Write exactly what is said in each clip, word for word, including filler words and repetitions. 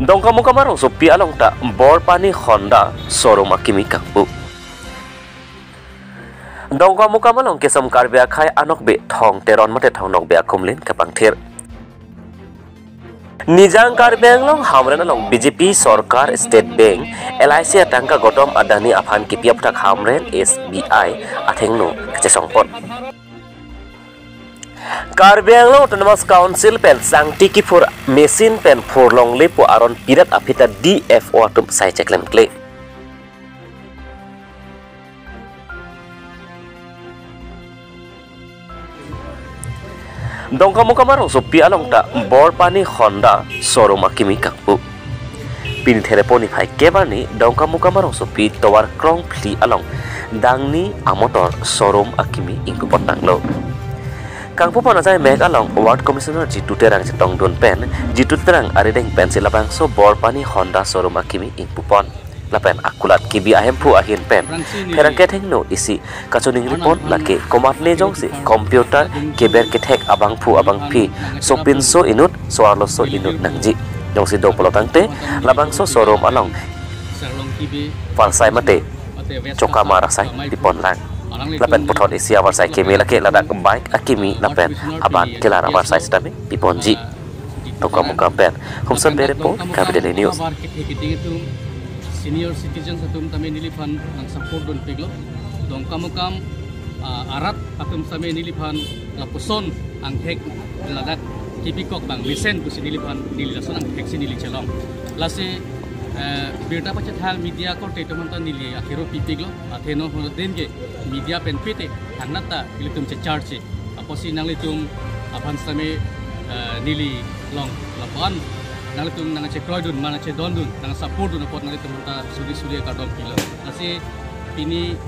Dongkamukam arongsopi along ta Borpani Honda showroom akimi kangpu. Dongkamukam along kesom Karbi akhei anokbe Thong Teron mate Thong Nokbe akumlin kepangthir. Nijang Karbi Anglong Hamren along B J P sorkar, State Bank, L I C atangka Gautam Adani aphan kipi aphuthak Hamren S B I athengno kachesongpon. Karbi Anglong Autonomous Council pen sangti kiphur machine pen phurlongle pu aron pirat aphi ta D F O atum sai cheklemkle. Dongkamukam arongsopi along ta Borpani Honda showroom akimi kangpu. Pini Therepo niphai kep arni Dongkamukam arongsopi tovar krongphli along dangni amotor showroom akimi ingpupon tanglo. Kangpupon ajai mek along Ward Commissioner Jitu Terang chetongdun pen, Jitu Terang arideng pensi labangso Borpani Honda showroom akimi ingpupon. Lapen akulat kibi ahemphu ahin pen pherangke athengno isi kachoningripon, lake komatne jongsi computer keber kethek abangphu abangphi sopinso inut, so-arloso inut nangji. Jongsi do pulo tangte labangso showroom along avarsai mate chokamar asai pipon lang. Lapen puthot isi avarsai keme lake ladak bike akimi lapen aban kelar avarsai sitame piponji. Dongkamukam pen Humson Berepo, Karbi Daily News. Senior citizens atum tame neliphan nang support dunpiklo. Dongkamukam, ah, arat atum tame neliphan lapuson angthek ladak kipikok abang mesen pusi neliphan neli lason angthek si neli chelong. Lasi, eh, birta pachethang media korte atum anta neli akhiro pipiklo. Atheno hono din ke media pen pite thangnat ta ilitum checharge. Apotsi nanglitum aphan sitame, eh, neli long lapuan nanglitum nangchekroidun, nangchedondun, nangsupport dun apot nanglitum anta suri suri kardom pilo. Lasi pini,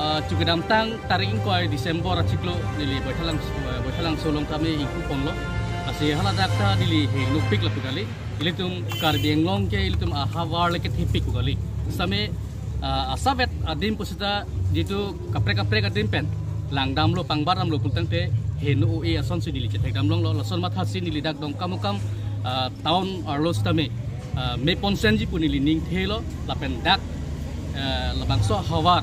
eh, chu kedamtang tarik ingkoi December achiklo neli Baithalangso, eh, Baithalangso along tame ingpuponlo. Lasi haladak ta neli hingno pik lapu kali. Ilitum Karbi Anglong ke ilitum ahavar le kethepik pu kali. Sitame, ah, asavet adim pusita jitu kaprek kaprek adim pen langdamlo, pangbar damlo pulotangte heno o-e asonsi neli chethekdam longlo. Lason matha si neli dak Dongkamukam, ah, town arlo sitame, ah, meponsenji pu neli ningthelo. Lapen dak, eh, labangso havar,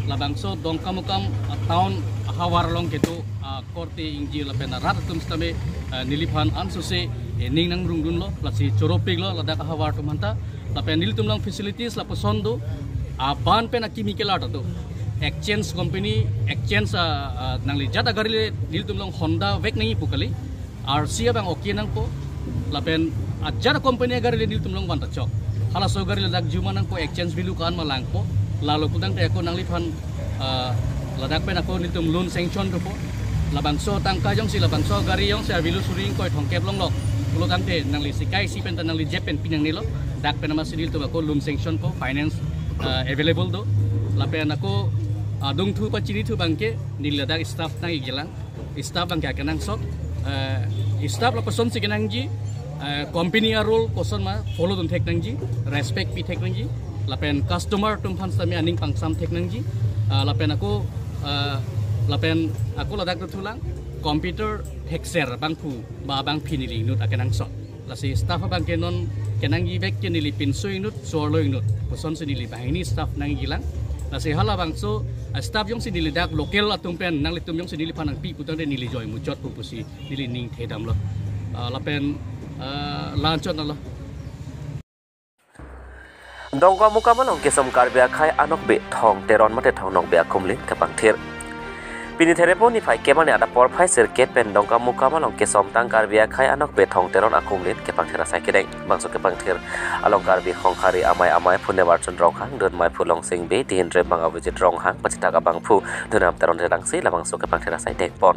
labangso Dongkamukam, ah, town havar along kedo, ah, korte ingji lapen arat atum sitame, eh, neliphan ansose, eh, ning nangrungdunlo, lasi choropiklo ladak ahavar atum anta. Lapen nelitum along facilities lapuson do, aban pen akimi kelar ta do. Exchange company, exchange, ah, ah, nangli jat agari le nelitum along Honda vek nangji pu kali. R C abang okay nangpo. Lapen ajat company agari le nelitum along van ta chok. Halaso agari ladak juma nangpo, exchange value ko-an ma langpo. Lalo pulotangte ako nangliphan, ah, ladak pen ako nelitum loan sanction dopo. Labangso tangka jongsi labangso agari jongsi avalue suri ingkoi thomkep longlok pulotangte nangli sikai si pen ta nangli jep pen pi nangnelo. Dak pen amatsi nelitum ako loan sanction po, finance, ah, available do. Lapen ako, ah, adungthu pachinithu abangke neli ladak staff nang-ikjilang. Staff abangke akenangsot, eh, staff lapusonsi kenangji, eh, company arule koson ma follow dunthek nangji, respect pithek nangji, lapen customer atum aphan sitame aning pangsam thek nangji, ah, lapen ako, ah, lapen ako ladak dothulang, computer thekser abangphu ba abangphi neli inut akenangsot. Lasi staff abangke non kenangji vek ke neli pinso inut, so-arlo inut pusonsi neli banghini staff nang-ikjilang. Lasi halabangso, ah, staff jongsi neli dak local atum pen nanglitum jongsi neliphan nangpi pulotangte neli joi muchot pu pusi neli ningthedamlo. Ah, lapen, ah, la-anchot nalo. Dongkamukam along kesom Karbi akhei anokbe Thong Teron mate Thong Nokbe akumlin kepangthir. Pini Therepo niphai kep arni adap porphai sirkep pen Dongkamukam along kesomtang Karbi akhei anokbe Thong Teron akumlin kepangthir asai kedeng. Bangso kepangthir along Karbi Honghari Amei Amei aphu Nemarchun Ronghang, Dunmei aphu Longsing Bey, Dihin Rembang Avijit Ronghang, pachethak abangphu Dhunram Teron Terangsi labangso kepangthir asai dengpon.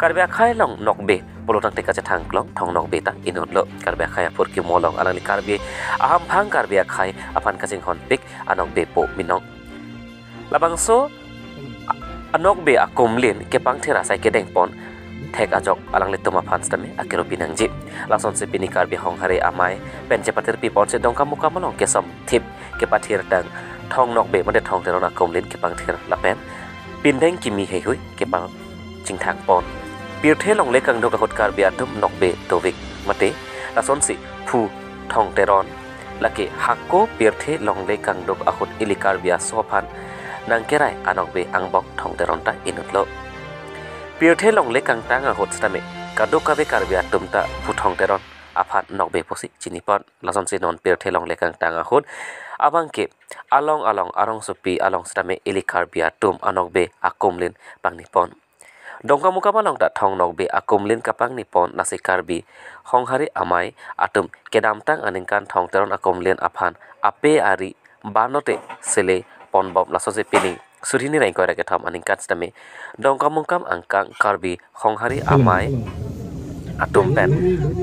Karbi akhei along nokbe pulotangte kachethang klong Thong Nokbe ta inutlo. Karbi akhei aphurkimo along alangli Karbi ahamphang Karbi akhei aphan kachinghonpik anokbepo minong. Labangso a-, anokbe akumlin kepangthir asai kedengpon thek ajok alanglitum aphan sitame akeropi nangji. Lasonsi pini Karbi Honghari Amei pen chepathirpiponsi Dongkamukam along kesomthip kepathirtang Thong Nokbe mate Thong Teron akumlin kepangthir lapen pindeng kimi heihui kepachingthangpon. Pirthe longle kangduk ahut Karbi atum nokbe dovik mate lasonsi phu Thong Teron, lake hako pirthe longle kangduk ahut ili Karbi aso aphan nangkerai anokbe angbong Thong Teron ta inutlo. Pirthe longle kangtang ahut sitame kadokave Karbi atum ta pu Thong Teron aphan nokbe pusi chinipon. Lasonsi non pirthe longle kangtang ahut abangke along along arongsopi along sitame ili Karbi atum anokbe akumlin pangnipon. Dongkamukam along ta thong nokbe akumlin kapangnipon, lasi Karbi Honghari Amei atum kedamtang aningkan Thong Teron akumlin aphan ape ari banote sele ponbom, lasonsi pining suri hini ra ingkoi ra kethom aningkan sitame Dongkamukam angkang Karbi Honghari Amei atum pen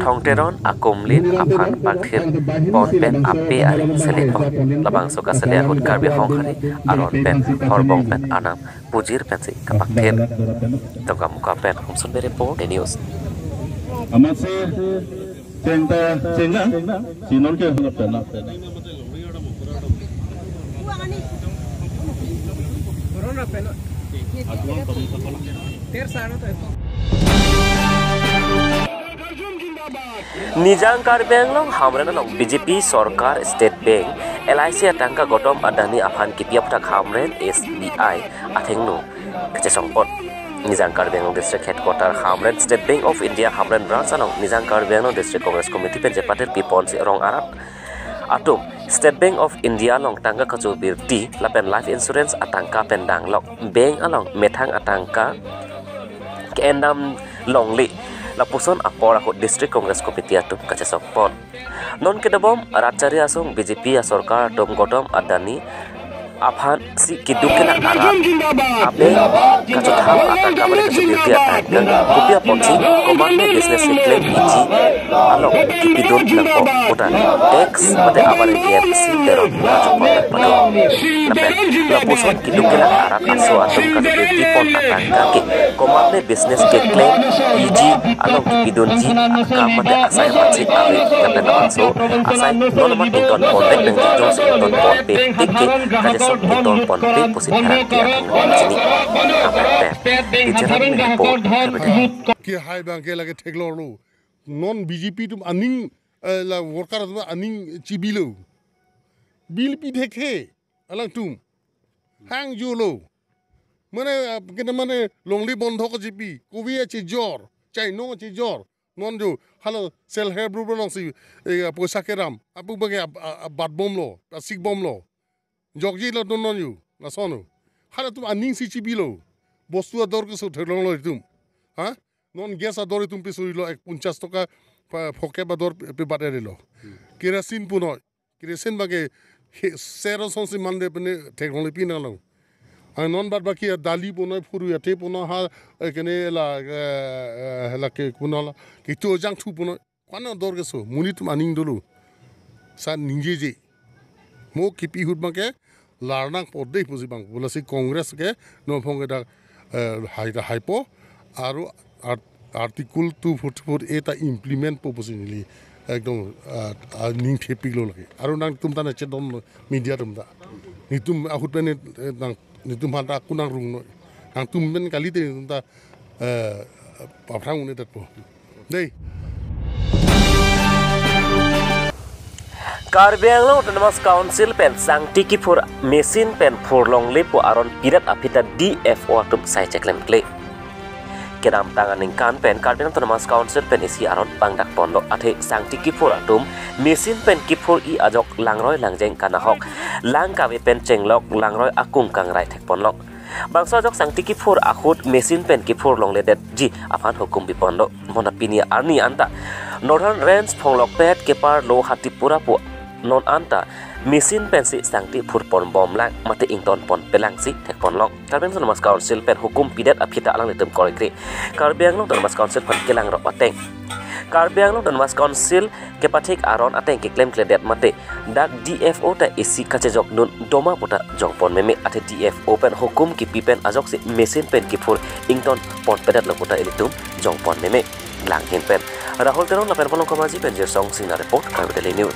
Thong Teron akumlin aphan pangthir pon pen ape ari selepon. Labangso kasele ahut Karbi Honghari aron pen horbong pen anam pujir pensi kapangthir. Dongkamukam pen Homson Bey report, The News. Amatsi chengta chengna sinon ke hula pena. Nijang Karbi Anglong Hamren along B J P sorkar State Bank, L I C atangka Gautam Adani aphan kipi aphuthak Hamren S B I athengno kachesongpon. Nijang Karbi Anglong District Headquarter Hamren, State Bank of India Hamren Branch along Nijang Karbi Anglong District Congress Committee pen chepatir piponsi rong arat atum State Bank of India along tangka kachobirti lapen life insurance atangka pen danglok bank along methang atangka ke-endam longle lapuson apor ahut District Congress Committee atum kachesongpon. Non kedobom rat chari asong B J P asorkar atum Gautam Adani aphansi keduk kelak arat abe kachothap atangka mane kachobirti atangka kopi aponsi komatne business keklem iji along kipidun nangpo puta tax mate abar A G M C Teron kachopon nangpado. Lapen lapuson keduk kelak arat aso atum kachobirti pon atangka ke komatne business keklem iji along kipidunji akam mate asai aphansi ave. Lapen labangso asai non amat ingtonpon vek nangji, jongsi ingtonponpe tik ke kachesong ingtonponpe pusi pherangke atum chini. Amen. Pen Teacher Amin report, Karbi Daily. Ke hai abangke lake theklonglo. Non B J P atum aning, eh, la worker atum aning chibilo. Bill pi thekthe alangtum. Hang julo. Mane, ah, kena mane longle bondho kachipi, kovi achejor, chainong achejor. Non jo, hala self help group alongsi, eh, poisa keram. Apu abangke ab-, a-, a-, batbomlo, asikbomlo. Jokjilo non non jo, lason jo. Halatum aningsi chibilo. Bostu ador keso theklonglo itum. Ha? Non gas ador itum pesorilo ek ponchas toka pa, phokep ador pe, pebat erelo. Kerosene punoi. Kerosene abangke he, sero asonsi mande pene theklongle pinanglo. Ang non bat baki dali punoi, phuru athe punoi, ha, eh, kene la, eh, eh, lake punoi la, kecho jangthu punoi. Ko-an ador keso, monit atum aning dolo. Sa ningjeje. Mo kipi ahut abangke, larnang pode pusi abang. Lasi Congress ke, non aphong ke dak, eh, hai, haipo, aru art-, Article two forty-four A ta implement po pusi neli ekdom, ah, ah, ning thepiklo lake. Aru nangtum ta nangchedonlo media atum ta. Netum ahut pen, eh, nang, netum aphan ta ako nangrungnoi. Nangtum pen kalite netum ta, eh, aphrang un-edetpo. Dei. Karbi Anglong Autonomous Council pen sangti kiphur machine pen phurlongle pu aron pidet aphi ta D F O atum sai cheklemkle. Kedamtang aningkan pen Karbi Anglong Autonomous Council pen isi aron pangdakponlo, athe sangti kiphur atum machine pen kiphur-i ajok langroi langjeng kanahok, lang kave pen chenglok, langroi akung kangrai thekponlok. Bangso ajok sangti kiphur ahut machine pen kiphur longledetji aphan hukum piponlo. Bonta pini arni anta Northern Range Phonglokpet keparlo Hatipura pu non anta machine pensi sangti phurponbomlang mate ingtonponpelangsi thekponlok. Karbi Anglong Autonomous Council pen hukum pidet aphi ta alanglitum kroikre Karbi Anglong Autonomous Council aphan kelangrok ateng. Karbi Anglong Autonomous Council kepathik aron ateng keklemkledet mate dak D F O ta isi kachejokdun doma puta jongpon meme, athe D F O pen hukum kipi pen ajoksi machine pen kiphur ingtonponpedetlo puta ilitum jongpon meme. Langhin pen Rahul Teron lapen Polong Komaji pen Jirsong Singnar report, Karbi Daily News.